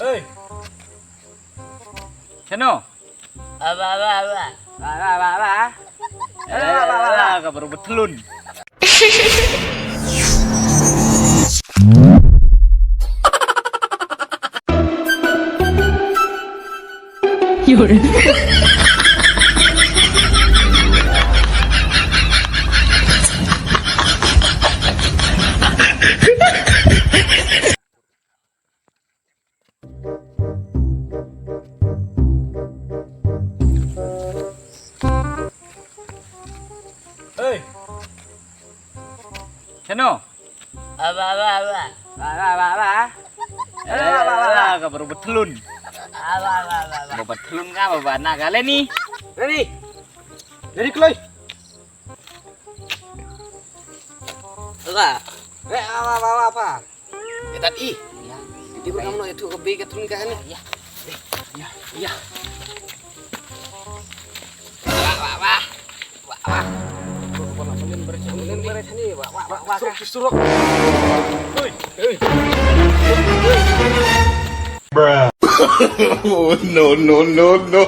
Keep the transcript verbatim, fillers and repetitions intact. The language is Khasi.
Hei. Shano? Aba, aba, aba. Ba, ba, ba, ba. Eh, ba, ba, ba, ba. Ka baru betelun. Hei. Shano? Aba, aba, aba. Ba, ba, ba, ba. Eh, ba, ba, ba, ba. Ka baru betelun. Aba, aba, aba, aba. Ba betelun ka, ba, ba, na ka le ni. Reni. Reni kloi. Aba. Eh, aba, aba, aba, apa? Ya, tat i. Ya. Jadi berkamu nak itu ke B ke turun ke sana? Ya. Ya, ya. Wah, wah, wah. Wah, wah. Wah, wah, wah. Surok, surok. Hei, hei. Bruh. Oh, no, no, no, no.